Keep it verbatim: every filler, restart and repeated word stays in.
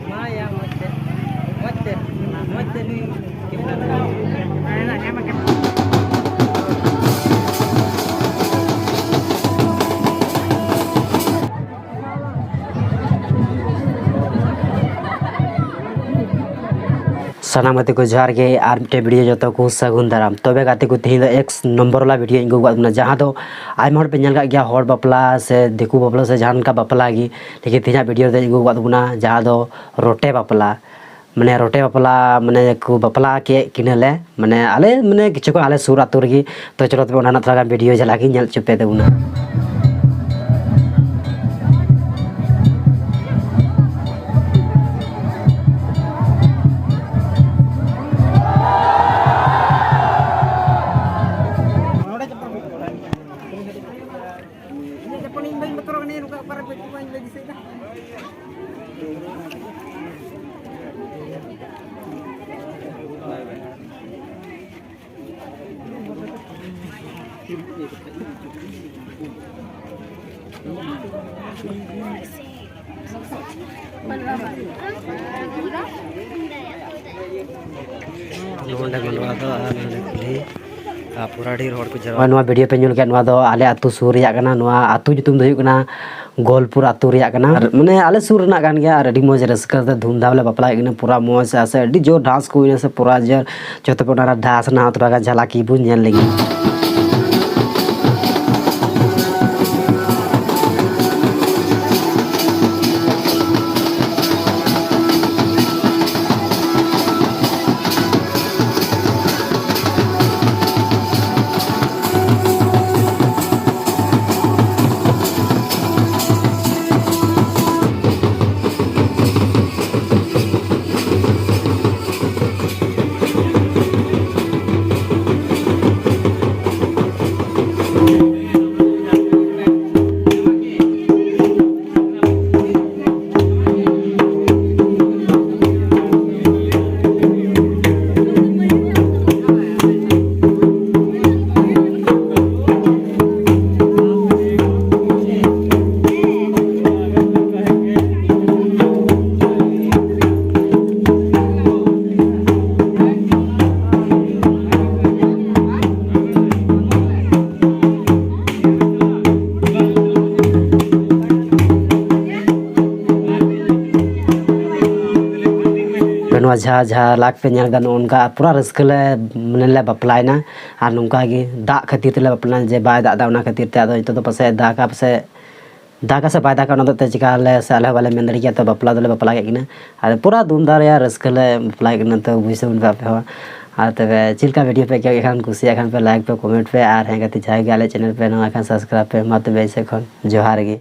ᱢᱟ ᱭᱟ, ᱢᱚᱡᱽ ᱛᱮ, ᱢᱚᱡᱽ ᱛᱮ, ᱢᱚᱡᱽ ᱛᱮ ᱱᱩᱭ ᱠᱮᱢᱨᱟ ᱨᱮ᱾ ᱥᱟᱱᱟᱢ ᱜᱟᱛᱮ ᱠᱚ ᱡᱚᱦᱟᱨ ᱜᱮ, ᱟᱨ ᱢᱤᱫᱴᱮᱱ ᱵᱷᱤᱰᱤᱭᱳ ᱡᱚᱛᱚ ᱠᱚ ᱥᱟᱹᱜᱩᱱ ᱫᱟᱨᱟᱢ᱾ ᱛᱚᱵᱮ ᱜᱟᱛᱮ ᱠᱚ, ᱛᱮᱦᱮᱧ ᱫᱚ ᱮᱠᱥ ᱱᱚᱢᱵᱚᱨ ᱵᱟᱞᱟ ᱵᱷᱤᱰᱤᱭᱳ ᱟᱹᱜᱩ ᱟᱠᱟᱫ ᱵᱚᱱᱟ, ᱡᱟᱦᱟᱸ ᱫᱚ ᱟᱭᱢᱟ ᱦᱚᱲ ᱯᱮ ᱧᱮᱞ ᱠᱟᱜ ᱜᱮᱭᱟ, ᱦᱚᱲ ᱵᱟᱯᱞᱟ ᱥᱮ ᱫᱤᱠᱩ ᱵᱟᱯᱞᱟ ᱥᱮ ᱡᱟᱦᱟᱸ ᱞᱮᱠᱟ ᱵᱟᱯᱞᱟ ᱜᱮ, ᱞᱮᱠᱤᱱ ᱛᱮᱦᱮᱧᱟᱜ ᱵᱷᱤᱰᱤᱭᱳ ᱫᱚᱧ ᱟᱹᱜᱩ ᱟᱠᱟᱫ ᱵᱚᱱᱟ ᱡᱟᱦᱟᱸ ᱫᱚ ᱨᱚᱴᱮ ᱵᱟᱯᱞᱟ᱾ ᱢᱟᱱᱮ ᱨᱚᱴᱮ ᱵᱟᱯᱞᱟ, ᱢᱟᱱᱮ ᱠᱚ ᱵᱟᱯᱞᱟ ᱠᱮᱫ ᱠᱤᱱᱟᱹ ᱞᱮ, ᱢᱟᱱᱮ ᱟᱞᱮ ᱢᱟᱱᱮ ᱠᱤᱪᱷᱩ ᱠᱷᱚᱱ ᱟᱞᱮ ᱥᱩᱨ ᱟᱹᱛᱩ ᱨᱮᱜᱮ᱾ ᱛᱚ ᱪᱚᱞᱚ ᱛᱚᱵᱮ ᱚᱱᱟ ᱨᱮᱱᱟᱜ ᱛᱷᱚᱲᱟ ᱜᱟᱱ ᱵᱷᱤᱰᱤᱭᱳ ᱡᱟᱞᱟ ᱜᱮ ᱧᱮᱞ ᱦᱚᱪᱚ ᱯᱮ ᱛᱟᱵᱚᱱᱟ᱾ ᱤᱧᱟᱹᱜ ᱪᱟᱯᱚᱞ ᱤᱧ ᱵᱟᱹᱧ ᱵᱚᱛᱚᱨᱚᱜ ᱠᱟᱱᱟ, ᱱᱚᱝᱠᱟ ᱚᱠᱟᱨᱮ ᱵᱟᱹᱧ ᱵᱟᱹᱧ ᱫᱤᱥᱟᱹᱭᱮᱫᱟ᱾ ᱱᱚᱰᱮ ᱢᱟᱰᱣᱟ ᱫᱚ ᱟᱨ ᱱᱚᱰᱮ ᱠᱩᱞᱦᱤ, ᱟᱨ ᱯᱩᱨᱟ ᱰᱷᱮᱨ ᱦᱚᱲ ᱠᱚ ᱡᱟᱣᱨᱟ᱾ ᱱᱚᱣᱟ ᱵᱷᱤᱰᱤᱭᱳ ᱯᱮ ᱧᱮᱞ ᱠᱮᱫ, ᱱᱚᱣᱟ ᱫᱚ ᱟᱞᱮ ᱟᱹᱛᱩ ᱥᱩᱨ ᱨᱮᱭᱟᱜ ᱠᱟᱱᱟ᱾ ᱱᱚᱣᱟ ᱟᱹᱛᱩ ᱧᱩᱛᱩᱢ ᱫᱚ ᱦᱩᱭᱩᱜ ᱠᱟᱱᱟ ᱜᱳᱞᱯᱩᱨ ᱟᱹᱛᱩ ᱨᱮᱭᱟᱜ ᱠᱟᱱᱟ᱾ ᱟᱨ ᱢᱟᱱᱮ ᱟᱞᱮ ᱥᱩᱨ ᱨᱮᱱᱟᱜ ᱠᱟᱱ ᱜᱮᱭᱟ᱾ ᱟᱨ ᱟᱹᱰᱤ ᱢᱚᱡᱽ ᱨᱟᱹᱥᱠᱟᱹ ᱛᱮ ᱫᱷᱩᱢᱫᱷᱟᱢ ᱞᱮ ᱵᱟᱯᱞᱟ ᱦᱩᱭᱩᱜ ᱠᱟᱱᱟ᱾ ᱯᱩᱨᱟ ᱢᱚᱡᱽ ᱥᱮ ᱟᱹᱰᱤ ᱡᱳᱨ ᱰᱟᱱᱥ ᱠᱚ ᱦᱩᱭᱱᱟ ᱥᱮ ᱯᱩᱨᱟ ᱡᱳᱨ᱾ ᱡᱚᱛᱚ ᱯᱮ ᱚᱱᱟ ᱰᱟᱱᱥ ᱨᱮᱱᱟᱜ ᱦᱚᱸ ᱛᱷᱚᱲᱟ ᱜᱟᱱ ᱡᱷᱟᱞᱟᱠ ᱜᱮᱵᱚᱱ ᱧᱮᱞ ᱞᱮᱜᱮ᱾ ᱡᱟᱦᱟᱸ ᱡᱟᱦᱟᱸ ᱞᱟᱠ ᱯᱮ ᱧᱮᱞ ᱮᱫᱟ, ᱱᱚᱜᱼᱚ ᱱᱚᱝᱠᱟ ᱯᱩᱨᱟᱹ ᱨᱟᱹᱥᱠᱟᱹ ᱞᱮ, ᱢᱟᱱᱮ, ᱞᱮ ᱵᱟᱯᱞᱟᱭᱮᱱᱟ᱾ ᱟᱨ ᱱᱚᱝᱠᱟ ᱜᱮ ᱫᱟᱜ ᱠᱷᱟᱹᱛᱤᱨ ᱛᱮᱞᱮ ᱵᱟᱯᱞᱟᱭᱮᱱᱟ, ᱡᱮ ᱵᱟᱭ ᱫᱟᱜ ᱮᱫᱟ, ᱚᱱᱟ ᱠᱷᱟᱹᱛᱤᱨ ᱛᱮ᱾ ᱟᱫᱚ ᱱᱤᱛᱚᱜ ᱫᱚ ᱯᱟᱥᱮᱡ ᱫᱟᱜᱟ, ᱯᱟᱥᱮᱡ ᱫᱟᱜᱟ ᱥᱮ ᱵᱟᱭ ᱫᱟᱜᱟ, ᱚᱱᱟ ᱫᱚ ᱮᱱᱛᱮᱫ ᱪᱮᱠᱟ ᱟᱞᱮ ᱥᱮ ᱟᱞᱮ ᱦᱚᱸ ᱵᱟᱞᱮ ᱢᱮᱱ ᱫᱟᱲᱮ ᱠᱮᱭᱟ᱾ ᱛᱚ, ᱵᱟᱯᱞᱟ ᱫᱚᱞᱮ ᱵᱟᱯᱞᱟ ᱠᱮᱫ ᱠᱤᱱᱟ᱾ ᱟᱨ ᱯᱩᱨᱟᱹ ᱫᱷᱩᱢᱫᱷᱟᱢ ᱨᱮᱭᱟᱜ ᱨᱟᱹᱥᱠᱟᱹ ᱞᱮ ᱵᱟᱯᱞᱟ ᱠᱮᱫ ᱠᱤᱱᱟ᱾ ᱛᱚ, ᱵᱩᱡᱷᱟᱹᱣ ᱯᱮ ᱟᱯᱮ ᱦᱚᱸ᱾ ᱟᱨ ᱛᱚᱵᱮ ᱪᱮᱫ ᱞᱮᱠᱟ ᱵᱷᱤᱰᱤᱭᱳ ᱯᱮ ᱟᱹᱭᱠᱟᱹᱣ ᱠᱮᱫ ᱠᱷᱟᱱ, ᱠᱩᱥᱤᱭᱟᱜ ᱠᱷᱟᱱ ᱯᱮ, ᱞᱟᱭᱤᱠ ᱯᱮ, ᱠᱚᱢᱮᱱᱴ ᱯᱮ, ᱟᱨ ᱦᱮᱸ ᱜᱟᱛᱮ, ᱡᱟᱦᱟᱸᱭ ᱜᱮ ᱟᱞᱮ ᱪᱮᱱᱮᱞ ᱯᱮ ᱱᱚᱣᱟ ᱠᱷᱟᱱ ᱥᱟᱵᱥᱠᱨᱟᱭᱤᱵᱽ ᱯᱮ᱾ ᱢᱟ ᱛᱚᱵᱮ, ᱤᱧ ᱥᱮᱫ ᱠᱷᱚᱱ ᱡᱚᱦᱟᱨ ᱜᱮ᱾